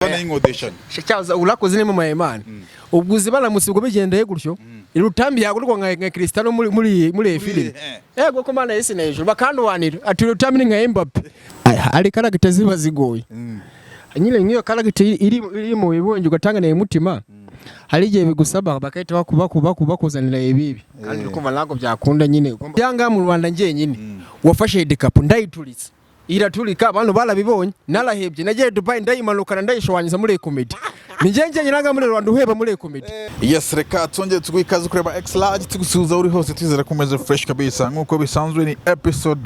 Banayinkodeshanya. Cyaza urakoze ni mama Imana. Ubwo uzi baramutse ubwo bigendeye gutyo, Rutambi yagurwa nka Cristiano muri iyi filime. Yego ko Mana yisi hejuru bakanduwanira ati Rutambi ni nka Mbappe. Ari character ziba zigoye. Nyine nk'iyo character iri mu bibonje ugatanga naye mutima. Hari igihe bigusaba bakahita bakuzanira ibibi. Kandi ukumva ntabwo byakunda nyine. Byanga mu Rwanda njyenyine. Wafashe handicap ndayituritse. Iraturika, abantu barabibonye, narahebye, nagiye Dubai ndayimanukana, ndayishowanyiza muri comedy. Ni njye njyenyine nanga muri Rwanda uheba muri comedy. Yes, reka twongere tuguhe ikaze kureba X Large, tugusuhuza uri hose, twizera ko umeze fresh kabisa. Nk'uko bisanzwe ni episode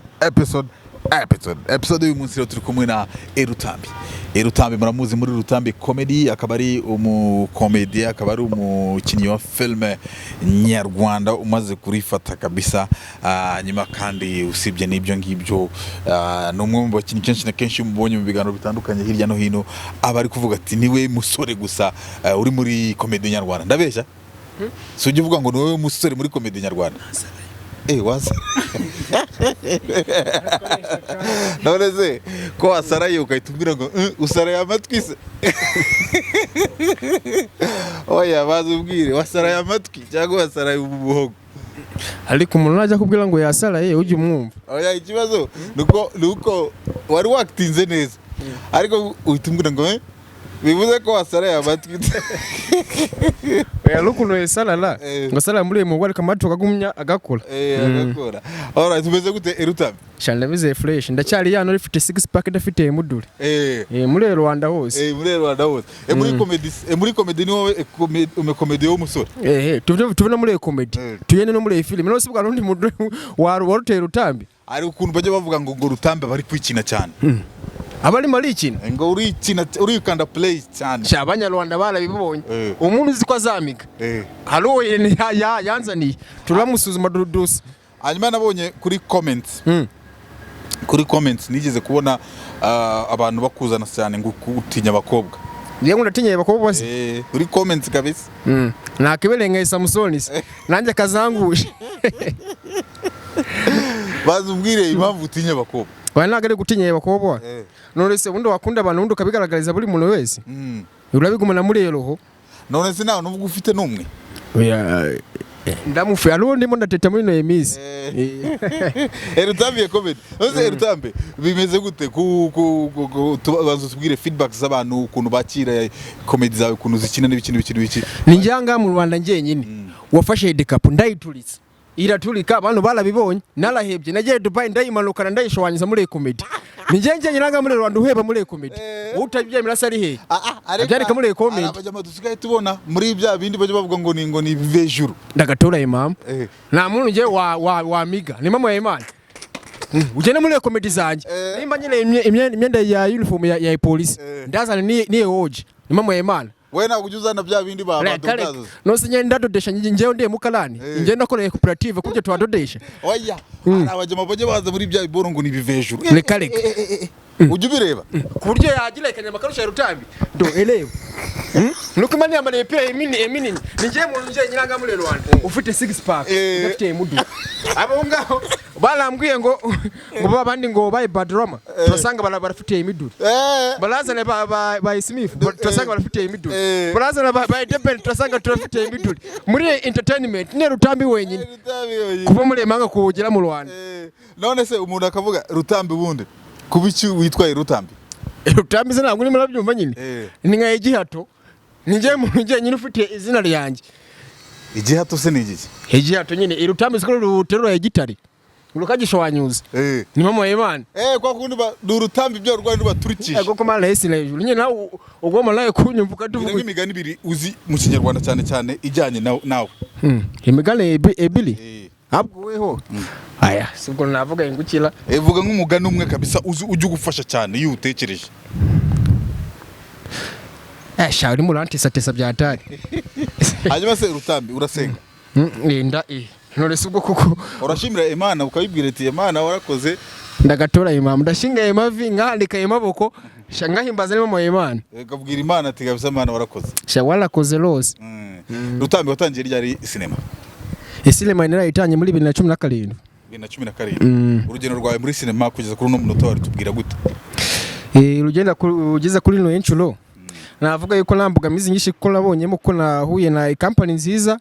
y'uyu munsi. Rero turi kumwe na Erutambi. Erutambi muramuzi muri Rutambi Comedy, akaba ari umukomedi, akaba ari umukinnyi wa filime nyarwanda umaze kurifata kabisa. Hanyuma kandi usibye n'ibyo ngibyo, ni umwe mu bakinnyi kenshi na kenshi iyo umubonye mu biganiro bitandukanye hirya no hino aba ari kuvuga ati niwe musore gusa uri muri comedy nyarwanda. Ndabeshya? Si ujya uvuga ngo ni wowe musore muri comedy nyarwanda? Wasa none se ko wasaraye ugahita umbwira ngo "Usaraye amatwi se?" Oya, baza ubwire, wasaraye amatwi cyangwa wasaraye umuhogo? Ariko umuntu najya kubwira ngo yasaraye, ujye umwumva. Oya, ikibazo nuko wari wakitinze neza, ariko uhita umbwira ngo bivuze ko wasaraye amatwi. Oya, n'ukuntu yasarara ngo asarara muri uyu mugo, ariko amatwi akagumya agakora. Agakora. Alright, umeze gute, Erutambi? Cyane, ndameze fresh, ndacyari yano ifite six pack idafite mudure. Muri Rwanda hose. Muri Rwanda hose. Muri comedy, muri comedy ni wowe umukomedi w'umusore. Tuve no muri comedy. Tugende no muri filime. None se bwa rundi mudure waruteye Rutambi? Hari ukuntu bajya bavuga ngo Rutambi bari kwikina cyane. Abarimo arikina. Ngo urikina, urikanda play cyane. Sha, abanyarwanda barabibonye. Umuntu uzi ko azamiga, hari uwo yanzaniye, turamusuzuma dusa. Hanyuma nabonye kuri comments, kuri comments nigeze kubona abantu bakuzana cyane ngo utinya abakobwa. Njye ngo ndatinyaye abakobwa bose? Kuri comments kabisa. Nakibereye nka Samusoni se nanjye kazanguje. Baza umbwire impamvu utinya abakobwa. Oya, ntabwo ari gutinya abakobwa. None se ubundi wakunda abantu, ubundi ukabigaragariza buri muntu wese? Urabigumana muri iyo roho. None se nawe nubwo ufite n'umwe? Ndamufe, hariho ndimo ndateta muri ino minsi. Erutambi comedy. None Erutambi bimeze gute? Ku baza utubwire feedback z'abantu, ukuntu bakira comedy zawe, ukuntu zikina n'ibiki n'ibiki n'ibiki. Ni njye ngaha mu Rwanda njyenyine wafashe handicap ndayituritse, iraturika, abantu barabibonye, narahebye, nagiye Dubai ndayimanukana, ndayishowanyiza muri comedy. Ni njye njyenyine ngaha muri Rwanda uheba muri comedy. Utabyemera se ari hehe? Abyandika muri comment. Abajama dusigaye tubona muri bya bindi bajya bavuga ngo ni vejuru. Ndagatora impamvu nta muntu njye wa wamiga ni mama ya Imana. Ugende muri comedy zanjye. Nimba nyine imyenda ya uniform ya polisi, ndazana ni oje, ni mama ya Imana. We ntabwo ujya uzana bya bindi ba Reka, reka. badodaza? Nose njye ndadodesha, njyewe ndiye mukarani? Njye ndakoreye koperative kubyo twadodesha. Oya, hari abajama bajya baza muri bya biboro ngo ni bivejuru. Reka, reka. Ujya ubireba? Ku buryo yagira ikanyama karusha Rutambi do elewe. Nuko imana yambaye imipira eminini. Ni njye muntu njye nyiranga muri Rwanda ufite six pack udafite mudu. Abo ngaho barambwiye ngo babandi ngo baye badrama, turasanga barafite imiduri. Barazana ba Smith, turasanga barafite imiduri. Barazana ba Deben, turasanga turafite imiduri. Muri entertainment ni Rutambi wenyine. Rutambi wenyine. Kuva muri Emanga kugera mu Rwanda. None se umuntu akavuga Rutambi, ubundi kuba iki witwaye Rutambi? Rutambi se ntabwo urimo urabyumva nyine? Ni nka igihato, ni njye muntu njyenyine ufite izina ryanjye. Igihato se ni igiki? Igihato nyine, irutambi siko ruterura igitare rukagishwanyuza. Ni mama y'Imana. Kwa kundi ni urutambi bya rwanda baturikisha. Ego ko Mana yesi hejuru nyine, nawe ugomba nawe kunyumva ukaduvuga. Nk'imigani ibiri uzi mu Kinyarwanda, cyane cyane ijyanye nawe. Imigani ebiri? Ahubwo weho aya sibwo navuga ingukira. Vuga nk'umugani umwe kabisa uzi ujya ugufasha cyane iyo uwutekereje. Sha, urimo urantesatesa bya hatari. Hanyuma se Rutambi, urasenga? Nda none se ubwo koko? Urashimira Imana ukayibwira ati "Imana warakoze"? Ndagatora imam, ndashinga ayo mavi, ngahandika ayo maboko, sha, ngahimbaza ni mama y'Imana. Ukabwira Imana ati "Kabisa Imana warakoze". Sha, warakoze rose. Rutambi, watangiye ryari sinema? Isinema narayitanye muri 2017. 2017. Urugendo rwawe muri sinema kugeza kuri uno munota wari tubwira gute? Urugenda ugeze kuri ino inshuro. Navuga yuko nta mbogamizi nyinshi, kuko nabonyemo ko nahuye na company nziza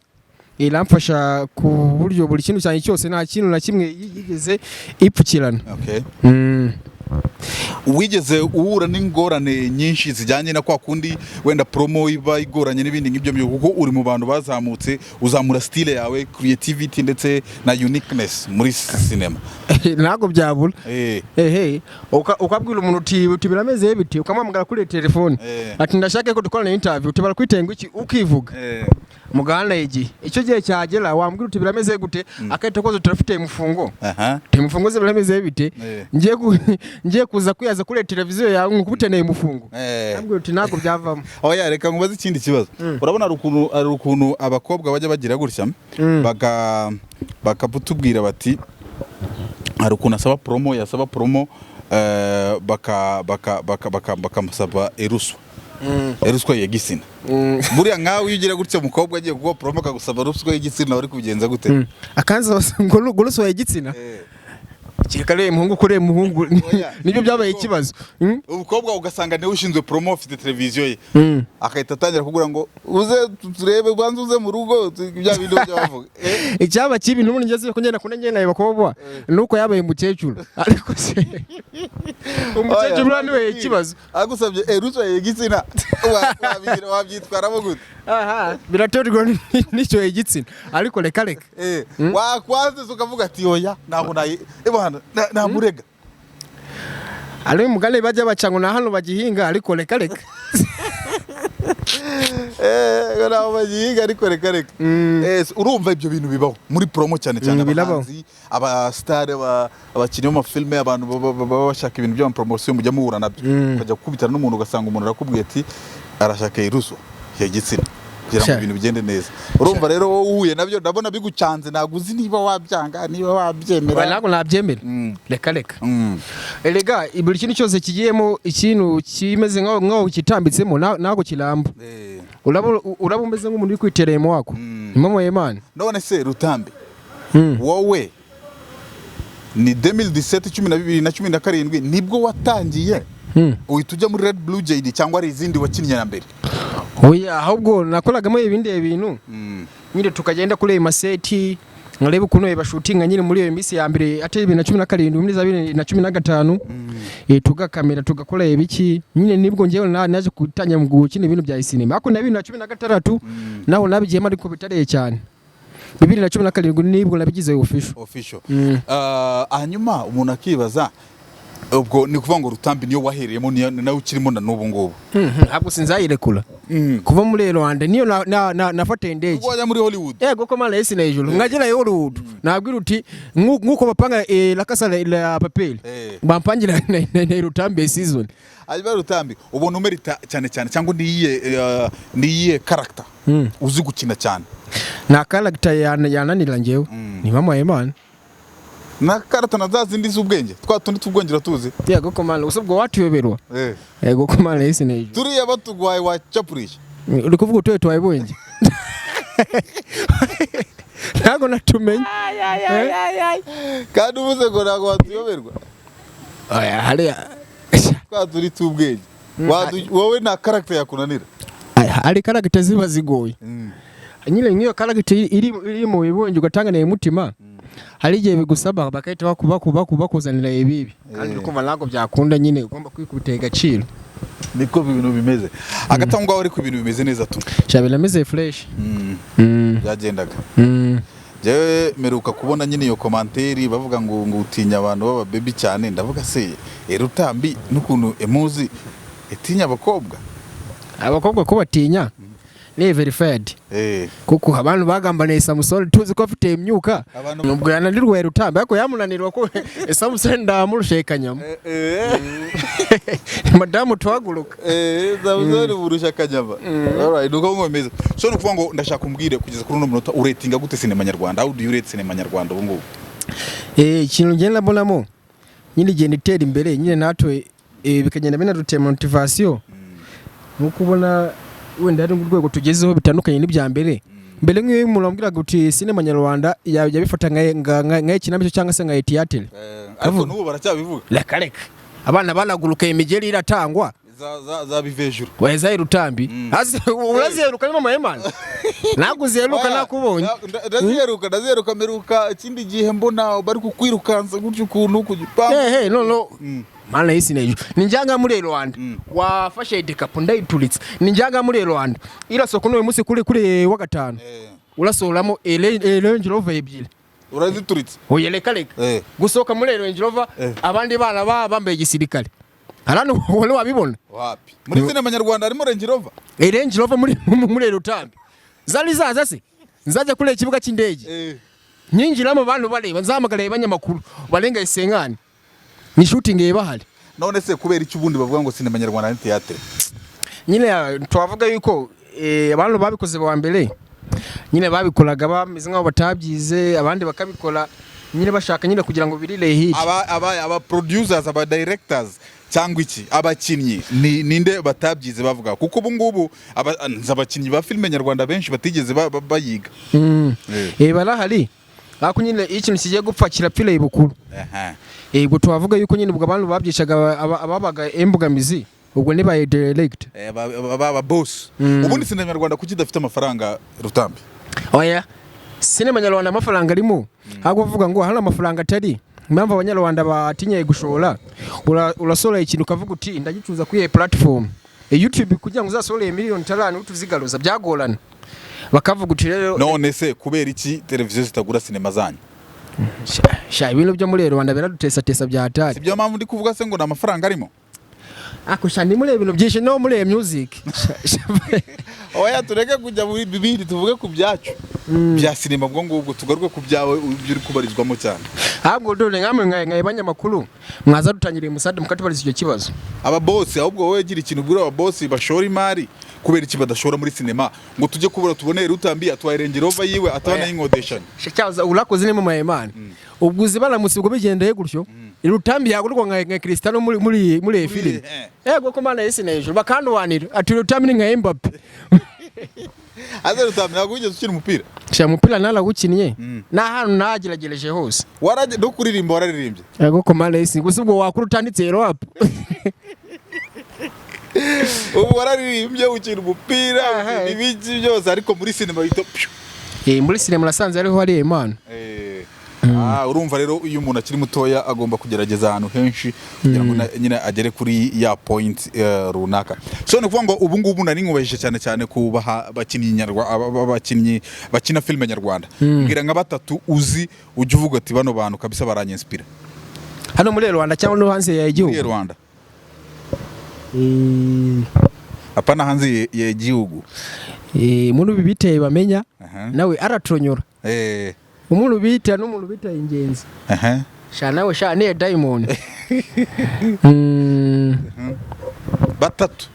iramfasha ku buryo buri kintu cyanjye cyose, nta kintu na kimwe yigeze ipfukirana. Wigeze uhura n'ingorane nyinshi zijyanye na kwa kundi wenda promo iba igoranye n'ibindi nk'ibyo byo, kuko uri mu bantu bazamutse, uzamura style yawe, creativity ndetse na uniqueness muri cinema? Ntabwo byabura. Ehe, ukabwira umuntu uti birameze biti, ukamuhamagara kuri telefone, ati ndashaka ko dukorana interview, uti barakwitenga iki, ukivuga, mugahana igihe. Icyo gihe cyagera wambwira uti birameze gute, akahita koza turafite mufungo, mufungo ze birameze bite? Ngiye kuza kwiyaza kuri televiziyo yawe nkubiteneye umufungo. Ambwira uti ntabwo byavamo. Oya, reka nkubaze ikindi kibazo. Urabona hari ukuntu abakobwa bajya bagira gutya, bakatubwira bati hari ukuntu asaba promo, yasaba promo bakamusaba eruswa y'igitsina. Buriya nkawe iyo ugira gutya, umukobwa agiye kuguha promo akagusaba ruswa y'igitsina, wari kubigenza gute? Akanza ngo ruswa y'igitsina? Kereka rero muhungu kuri muhungu. Oya. Nibyo byabaye ikibazo. Umukobwa ugasanga niwe ushinzwe promo, afite televiziyo ye, agahita atangira kugira ngo uze turebe, ubanze uze mu rugo, bya bindi bajya bavuga. Icyaba kibi n'ubundi ngeze ko ngenda kunda ngenda abakobwa nuko yabaye umukecuru, ariko se umukecuru buriya niwe ikibazo. Agusabye ruswa y'igitsina, wabyitwaramo gute? Aha biraterwa n'icyo igitsina, ariko reka reka. Wakwanze se ukavuga ati oya, ntabwo nayi ebana namurega? Ari umugani bajya baca ngo na hano bagihinga, ariko reka reka. Eh, ntabwo bagihinga, ariko reka reka. So urumva ibyo bintu bibaho muri promo cyane cyane? Birabaho. Abahanzi, abasitari, abakinnyi b'amafilme, abantu baba bashaka ibintu by'amapromosiyo, mujya muhura nabyo, ukajya gukubitana n'umuntu, ugasanga umuntu arakubwiye ati arashaka iruso ya gitsina kugira ngo ibintu bigende neza. Urumva rero wowe uhuye nabyo, ndabona bigucanze, ntabwo uzi niba wabyanga, niba wabyemera. Ntabwo nabyemera, reka reka. Erega buri kintu cyose kigiyemo ikintu kimeze nkaho kitambitsemo, ntabwo kiramba. Uraba umeze nk'umuntu uri kwitereye mu wako. Impamo y'Imana. None se Rutambi, wowe ni 2017, 2017 nibwo watangiye, uhita ujya muri Red Blue JD, cyangwa hari izindi wakinnye na mbere? Oya, ahubwo nakoragamo ibindi bintu nyine, tukagenda kuri ayo maseti nkareba ukuntu bashutinga nyine muri iyo minsi ya mbere, atari 2017, muri za 2015, tugakamera, tugakora ibiki nyine. Nibwo ngewe naje gutangira mu gukina ibintu bya sinema, ariko na 2016 naho nabigiyemo, ariko bitareye cyane. 2017 nibwo nabigize official. Official. Hanyuma umuntu akibaza, ubwo ni ukuvuga ngo Rutambi niyo wahereyemo, niyo nawe ukirimo na n'ubu ngubu? Ntabwo sinzayirekura kuva muri Rwanda, niyo nafata indege. Ubwo wajya muri Hollywood? Yego ko mana yesi hejuru nkagera Hollywood, nabwira uti nk'uko bapanga La Casa la Papel, bampangira na Rutambi season. Hanyuma Rutambi, ubona umerita cyane cyane, cyangwa niyihe character uzi gukina cyane? Nta character yananira njyewe, ni mama y'Imana. Na character na za zindi z'ubwenge, twa tundi tw'ubwenge uratuzi? Yego ko mana, usubwo watuyoberwa. Yego ko mana yesi hejuru. Turiya batugwaye wacapurisha? Uri kuvuga utuye twabibonye, ntabwo natumenye. Kandi uvuze ngo ntabwo watuyoberwa. Oya, hariya. Twa turi tw'ubwenge. Wowe nta character yakunanira? Hari character ziba zigoye nyine, nk'iyo character iri mu bibonye ugatanga umutima, hari igihe bigusaba bagahita bakuzanira ibibi, kandi uri kumva ntabwo byakunda nyine, ugomba kwikubita agaciro. Niko ibintu bimeze hagati aho ngaho, ariko ibintu bimeze neza tu? Sha, birameze fresh. Byagendaga. Njyewe mperuka kubona nyine iyo commentaire bavuga ngo utinya abantu b'aba baby cyane. Ndavuga se Rutambi n'ukuntu emuzi itinya abakobwa? Abakobwa ko batinya ni verified, kuko abantu bagambaniye Samusoni tuzi ko afite imyuka. Nubwo yananirwa Rutambi, ariko yamunanirwa ko Samusoni ndamurushekanyamo madamu tuhaguruka. Samusoni burusha akanyama. Alright, nuko ngo bimeze. So ni ukuvuga ngo ndashaka umbwire, kugeza kuri uno munota uretinga gute sinema nyarwanda? How do you rate sinema nyarwanda ubu ngubu? Ikintu ngenda mbonamo nyine, igenda itera imbere nyine, natwe bikagenda binadutera motivation, nkuko ubona wenda hari urwego tugezeho bitandukanye n'ibya mbere. Mbere nk'iyo umuntu wambwiraga uti sinema nyarwanda, yabifata nka ikinamico cyangwa se nka theatre. Ariko n'ubu baracyabivuga. Reka reka, abana banaguruka, imigeri iratangwa. Za bivejuru. Weza Rutambi. Hasi uraziheruka ni mama Imana. Naguziheruka nakubonye. Ndaziheruka, ndaziheruka, meruka ikindi gihe mbona bari kukwirukansa gutyo ukuntu ku gipangu. Hey, no no. Mana y'isi n'ijuru. Ni njyanga muri Rwanda. Wafashe idekapu ndayituritse. Ni njyanga muri Rwanda. Irasoko n'uyu munsi kuri wa gatanu. Urasohoramo Range Rover ebyiri. Urazituritse. Oya, reka reka. Gusohoka muri Range Rover, abandi bana baba bambaye igisirikare. Harano wari wabibona? Wapi, muri sinema nyarwanda harimo Range Rover? Range Rover muri Rutambi. Zari zaza se. Nzajya kuri ikibuga cy'indege. Nyinjiramo bantu bareba, nzahamagara abanyamakuru barenga isenkani. Ni shooting bahari. None se kubera icyo ubundi bavuga ngo sinema nyarwanda ni theatre? Nyine twavuga yuko abantu babikoze ba mbere nyine babikoraga bameze nk'aho batabyize, abandi bakabikora nyine bashaka nyine kugira ngo birire hit. Aba producers, aba directors, cyangwa iki, abakinnyi, ni ninde batabyize bavuga? Kuko ubu ngubu nzi abakinnyi ba filime nyarwanda benshi batigeze bayiga. Barahari, ariko nyine iyo ikintu kigiye gupfa kirapfira ibukuru. Ubwo twavuga yuko nyine ubwo abantu babyicaga ababaga imbogamizi, ubwo nibaye direct. Aba boss. Ubundi sinema nyarwanda kuki idafite amafaranga, Rutambi? Oya, sinema nyarwanda amafaranga arimo, ahubwo bavuga ngo hano amafaranga atari. Impamvu abanyarwanda batinyaye gushora, urasohora ikintu ukavuga uti ndagicuza kuri iyi platform YouTube, kugira ngo uzasohore 5 miliyoni utuzigaruza byagorana, bakavuga uti rero. None se kubera iki televiziyo zitagura sinema zanyu? Sha, ibintu byo muri Rwanda biradutesatesa bya hatari. Si byo mpamvu ndi kuvuga se ngo ni amafaranga arimo? Ako sha, ni muri ibintu byinshi no muri music. Sha, Oya, tureke kujya muri bibiri, tuvuge ku byacu bya sinema. Ubwo ngubwo tugaruke ku byawe, ibyo uri kubarizwamo cyane. Ahubwo dore nkamwe nka banyamakuru mwaza dutangiriye umusade mukatubariza icyo kibazo. Aba boss, ahubwo wowe gira ikintu ubwira aba boss bashora imari, kubera iki badashora muri sinema ngo tujye kubura tubone Rutambi atwaye Range Rover yiwe atabana y'inkodeshanya? Cyaza urakoze ni mama Imana. Ubwo uzi baramutse ubwo bigendeye gutyo, Rutambi yagurwa nka Cristiano muri iyi filime. Yego ko Mana y'isi n'ijuru, bakanduwanira ati Rutambi ni nka Mbappe. Aze Rutambi, ntabwo wigeze ukina umupira? Sha, umupira narawukinnye n'ahantu nageragereje hose. Warajye no kuririmba, wararirimbye? Yego ko Mana y'isi, gusa ubwo wakura utanditse rap. Ubu wararirimbye, ukina umupira, ukina ibiki byose, ariko muri sinema bita pyu. Muri sinema nasanze ariho hari impano. Urumva rero iyo umuntu akiri mutoya agomba kugerageza ahantu henshi kugira ngo nyine agere kuri ya point runaka. So ni ukuvuga ngo ubu ngubu nari nkubahije cyane cyane kubaha abakinnyi abakinnyi bakina filime nyarwanda. Mbwira nka batatu uzi ujya uvuga ati bano bantu kabisa baranyinspira. Hano muri Rwanda cyangwa no hanze ya Muri igihugu? Rwanda. Apana hanze y'igihugu. Muri ibi biteye bamenya nawe aratonyora. Umuntu bita n'umuntu bita ingenzi. Sha nawe sha ni Diamond. Batatu.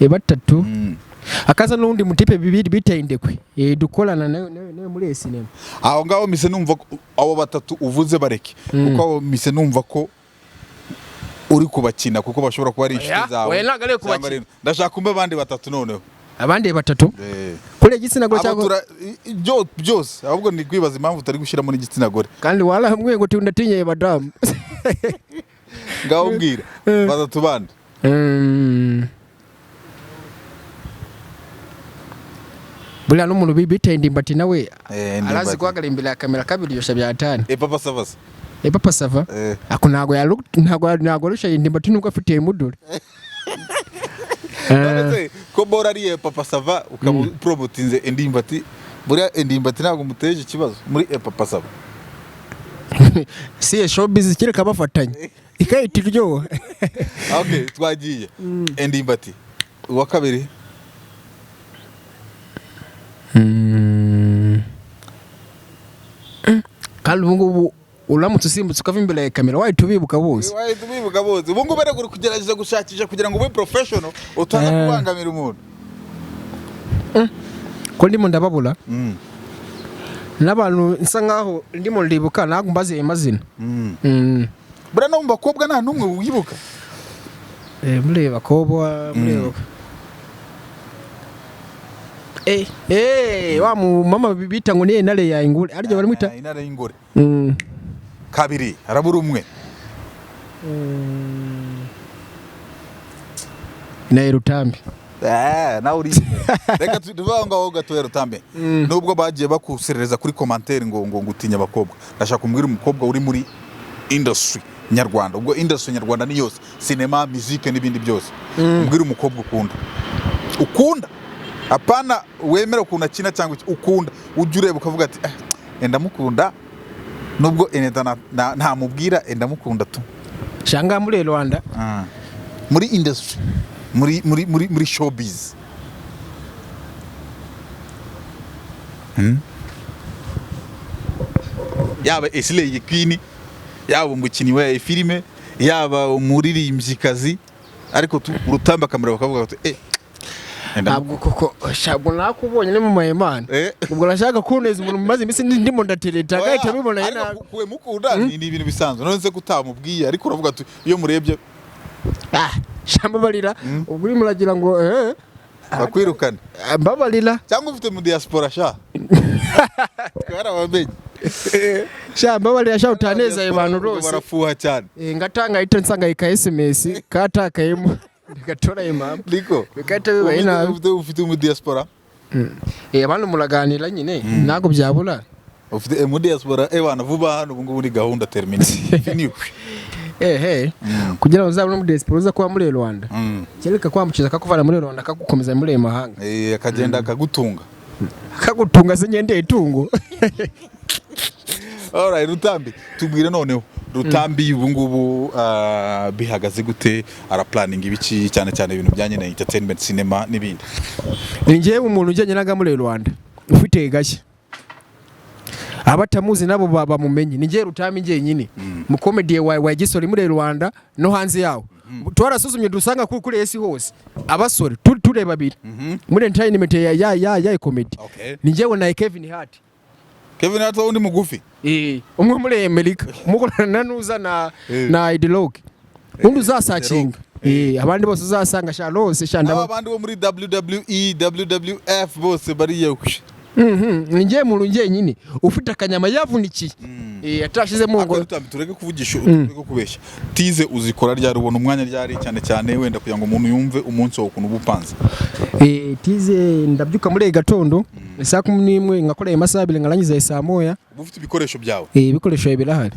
Batatu. Akaza n'undi mutipe bibiri bita indekwe. Dukorana nawe muri iyi sinema. Aho ngaho mise numva ko abo batatu uvuze bareke, kuko abo mise numva ko uri kubakina, kuko bashobora kuba ari inshuti Oya, zawe. oya, ntabwo ari Cyangwa ukubakina. Ndashaka kumbe abandi batatu noneho. Abandi batatu? Kuri igitsina gore Abo cyangwa byose, ahubwo ni kwibaza impamvu utari gushyiramo n'igitsina gore. Kandi warahamwe ngo tundatinye badamu. Ngaho mbwira batatu bandi. Buriya n'umuntu bita Indimbati nawe Ndimbati. arazi guhagarara imbere ya kamera kabiryoshya bya hatari. Papa Sava se? Papa Sava. Ako ntago arusha Indimbati nubwo afite imuduri. None se ko bora ari Papa Sava ukaba promotinze Endimbati, buriya Endimbati ntabwo muteje ikibazo muri Papa Sava? Si showbiz, kereka bafatanye ikahita iryoha. Okay, twagiye. Endimbati uwa kabiri. Kandi ubu ngubu uramutse usimbutse ukava imbere ya kamera wahita ubibuka bose. Wahita ubibuka bose. Ubu ngubu rero uri kugerageza gushakisha kugira ngo ube professional, utaza kubangamira umuntu. Ko ndimo ndababura n'abantu nsa nkaho ndimo ndibuka, ntabwo mbaze amazina. Buriya no mu bakobwa nta n'umwe wibuka? Mureba kobwa, mureba wa mu mama bita ngo ni intare ya ingure, aryo baramwita. Ah, intare y'ingore. Kabiri, harabura umwe. Na Rutambi. Eh, nawe uri, reka tuve aho ngaho gatoya. Rutambi, nubwo bagiye bakuserereza kuri commentaire ngo ngutinya abakobwa, ndashaka kumbwira umukobwa uri muri industry nyarwanda. Ubwo industry nyarwanda ni yose, sinema, musique n'ibindi byose. Umbwire umukobwa ukunda, ukunda, apana wemera ukuntu akina cyangwa iki, ukunda ujya ureba ukavuga ati: "Eh, ndamukunda nubwo enda ntamubwira, ndamukunda tu." Shanga muri Rwanda? Ah. Muri industry, muri showbiz. Yaba Slay Queen, yaba umukinnyi wa filime, yaba umuririmbyikazi, ariko urutamba akamera bakavuga bati: "Eh, Ntabwo koko shabwo nakubonye ni mu mayimana. Ubwo nashaka kuneza umuntu maze iminsi ndimo ndatereta agahita abibona. Ariko nabi. Kuwe mukunda ni ibintu bisanzwe. None se kutamubwiye, ariko uravuga ati iyo murebye? Ah, shambabarira, ubwo urimo uragira ngo Bakwirukane. Mbabarira. Cyangwa ufite mu diaspora sha, twarabamenye. Sha, mbabarira sha, utaneza ayo bantu rwose. Barafuha cyane. Eh, ngatanga ahita nsanga ika SMS katakayemo gatora ayo mama. Niko. Bigahita bibaye nabi. Ufite mu diaspora? Eh, abantu muraganira nyine, ntabwo byabura. Ufite mu diaspora? Eh wana, vuba hano ubu ngubu ni gahunda terminé, fini. Ehe, kugira ngo uzabone muri diaspora uza kuba muri Rwanda, kereka kwamukiza akakuvana muri Rwanda akagukomeza muri ayo mahanga. Eh, akagenda akagutunga. Akagutunga se ngendeye itungo. Alright, Rutambi, tubwire noneho Rutambi ubu ngubu bihagaze gute? Araplaninga ibiki, cyane cyane ibintu bijyanye na entertainment, cinema n'ibindi? Ni njyewe umuntu ujyanye naga muri Rwanda ufite gashya, abatamuzi nabo bamumenye. Ni njyewe Rutambi njyenyine mu comedy wa gisore muri Rwanda no hanze yawo. Twarasuzumye dusanga kuri esi hose abasore turi babiri muri entertainment ya comedy. Ni njyewe na Kevin Hart. Kevin Hart undi mugufi? Eh, umwe muri Amerika umukorana na nuza na na Ideologue, undi uzasakinga. Eh, abandi bose uzasanga sha rose sha aba ndaba bandi bo muri WWE, WWF bose bariya. Ni njyewe muntu njyenyine ufite akanyama yavunikiye, eh, atashizemo Ariko ngo Rutambi, tureke kuvugisha, tureke kubeshya. Tize uzikora ryari? Ubona umwanya ryari, cyane cyane wenda kugira ngo umuntu yumve umunsi wawe ukuntu uba upanze? Eh, tize ndabyuka muri gatondo saa 11, ngakora ayo masaha 2, ngarangiza saa 1. Uba ufite ibikoresho byawe? Eh, ibikoresho birahari.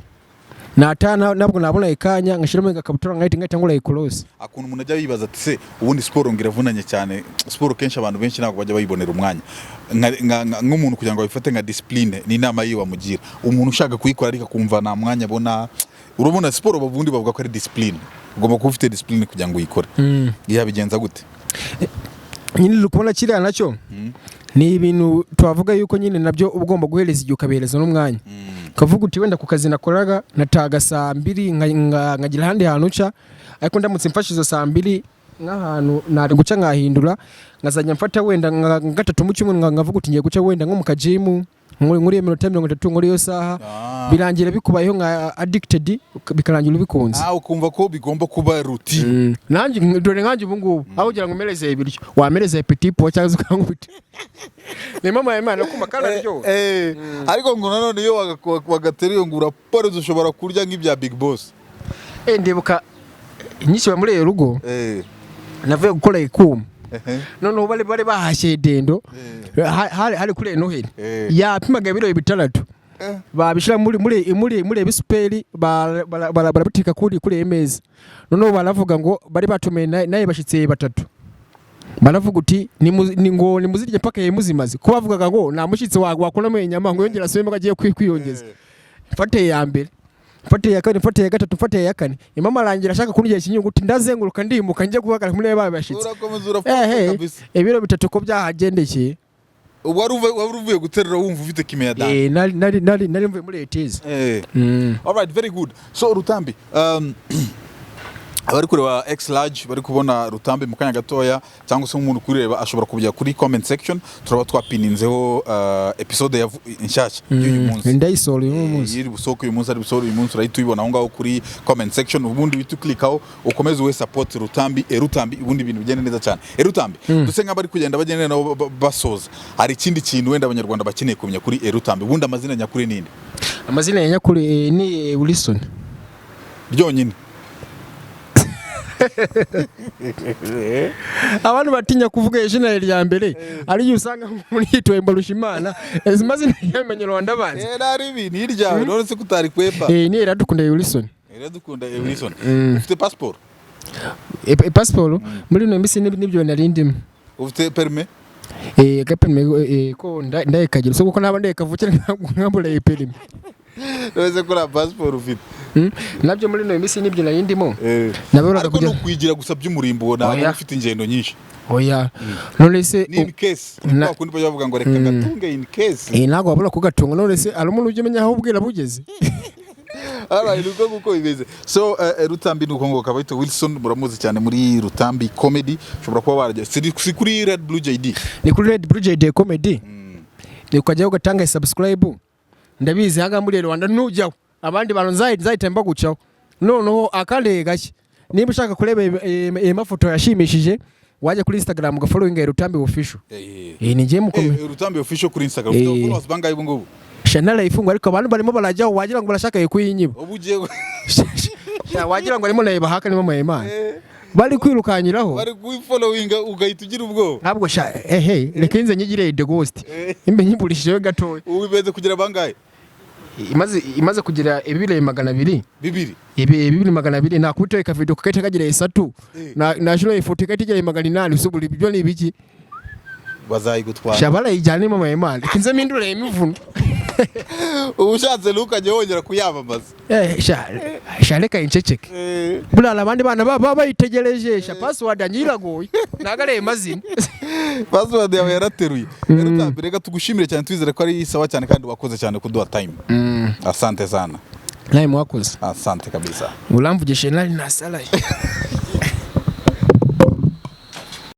Natana nabwo nabona ikanya ngashiramo igakabutura ngahita ngura ikorosi. Akuntu umuntu ajya yibaza ati: "Se ubundi siporo ngo iravunanye cyane?" Siporo kenshi abantu benshi ntabwo bajya bayibonera umwanya. Nk'umuntu kugira ngo abifate nka discipline, ni inama yiwe wamugira umuntu ushaka kuyikora ariko akumva nta mwanya abona? Urabona siporo ubundi bavuga ko ari discipline, ugomba kuba ufite discipline kugira ngo uyikore. Yabigenza gute? Nyine uri kubona kiriya nacyo ni ibintu twavuga yuko nyine nabyo uba ugomba guhereza igihe, ukabihereza n'umwanya, ukavuga uti wenda ku kazi nakoraga nataga saa 2, nkagira ahandi hantu nca, ariko ndamutse mfashe izo saa 2 nk'ahantu nari guca nkahindura, nkazajya mfata wenda nka gatatu mu cyumweru, nkavuga uti ngiye guca wenda nko mu kajimu nkuri iminota 30, nkuri iyo saha. Birangira bikubayeho nka addicted, bikarangira ubikunze. Ah, ukumva ko bigomba kuba routine. Nanjye dore nkanjye ubu ngubu aho kugira ngo umereze ibiryo wamereze petit pois cyangwa se ukankubita ni mama ya Imana kuma kandi aryoha. Eh, ariko ngo nanone iyo wagateruye ngo uraporeza, ushobora kurya nk'ibya Big Boss. Eh, ndibuka nyishyura muri iyo rugo, navuye gukora ikuma, noneho bari bahashye dendo. Hari kuri Noheli. Yapimaga ibiro 6. Babishyira muri ebisuperi, barabiteka kuri emeza. Noneho baravuga ngo bari batumiye naye bashyitsi batatu, baravuga uti ni ngo nimuzirye mpaka yemuzimaze, ko bavugaga ngo nta mushyitsi wakuramo inyama ngo yongere asubiremo ko agiye kwiyongeza. Mfate iya mbere, mfate iya kabiri, mfate iya gatatu, mfate iya kane, imama arangira ashaka kundya ikinyuguti, ndazenguruka ndimuka njye guhagarara muri ba bashyitsi. Urakomeza urapfa. Ehe. Kabisa. Ibiro 3 ko byahagendekeye. Wari uvuye guterura wumva ufite kime ya dani. Eh, nari mvuye muri etize. Alright, very good. So Rutambi, abari kureba X large bari kubona Rutambi mu kanya gatoya, cyangwa se umuntu kureba ashobora kujya kuri comment section, turaba twapininzeho episode ya inshyashya y'uyu munsi. Ndayisora uyu munsi. Iri busohoke uyu munsi, ari busohore uyu munsi, urahita uyibona aho ngaho kuri comment section. Ubundi uhita uklikaho ukomeze uwe support Rutambi, Rutambi, ubundi ibintu bigende neza cyane. Rutambi, duse nk'abari kugenda bagenda nabo basoza, hari ikindi kintu wenda abanyarwanda bakeneye kumenya kuri Rutambi? Ubundi amazina nyakuri ninde? Amazina ya nyakuri ni Wilson. Ryonyine. Abantu batinya kuvuga izina rya mbere, ari iyo usanga umuntu yitwa Mbarushimana, ezi mazina y'abanyarwanda bazi. Eh, nari ibi ni iryawe, none se kutari kwepa? Eh, ni Iradukunda Wilson. Iradukunda Wilson. Ufite passport? E, passport muri ino minsi nibyo nari ndimo. Ufite permis? Eh, ka permis ko ndayikagira so kuko naba ndayikavukira nkabura iyi permis. None se ko nta passport ufite? Nabyo muri ino minsi nibyo nari ndimo. Nabonaga Ariko ni kugira ukwigira gusa by'umurimbo, ntabwo Oya. ufite ingendo nyinshi? Oya, none se Ni in case Na- kwa kundi bajya bavuga ngo reka gatunge in case. Eh, ntabwo wabura kugatunga. None se hari umuntu ujya umenya aho ubwira bugeze? Alright, uko nguko bimeze. So Rutambi, nuko ngo akaba yitwa Wilson, muramuzi cyane muri Rutambi Comedy. Ushobora kuba warajya si kuri Red Blue JD? Ni kuri Red Blue JD Comedy, ni ukajyaho ugatanga subscribe. Ndabizi hanga muri Rwanda nujyaho abandi bantu nzahita mbagucaho. Noneho akandi gashya, niba ushaka kureba iyi mafoto yashimishije, wajya kuri Instagram ugafollowinga Rutambi Official. Eh, ni ngiye mukome. Rutambi Official kuri Instagram. Ufite followers bangahe ubu ngubu? Channel ifungwa, ariko abantu barimo barajyaho wagira ngo barashaka kuyinyiba. Ubu ugiye Sha, wagira ngo arimo nareba haka nimo mayimana bari kwirukanyiraho. Bari kuyifollowinga ugahita ugira ubwoba. Ntabwo sha, ehe, reka inze nyigire the ghost imbe nyiburishijeho gatoya. Ubu bimeze kugira bangahe? Imaze kugira ibibiri 200. Bibiri? Ibi 200 nakubita ikavido kakaita kagira isatu. Na shiro ifoto ikaita igira 800. Usuburi ibyo ni ibiki? Bazayigutwara. Sha, barayijyana mama imana kinze mindure imivuno. Ubu ushatse ntukajye wongera kuyamamaza. Eh, sha sha, reka inceceke. Buriya abandi bana baba bayitegereje. Sha, password yanjye iragoye, ntago mazina. Password yawe yarateruye. Rutambi, reka tugushimire cyane, twizere ko ari sawa cyane, kandi wakoze cyane kuduha time. Asante sana. Nawe mwakoze. Asante kabisa. Uramvugishe nari nasaraye.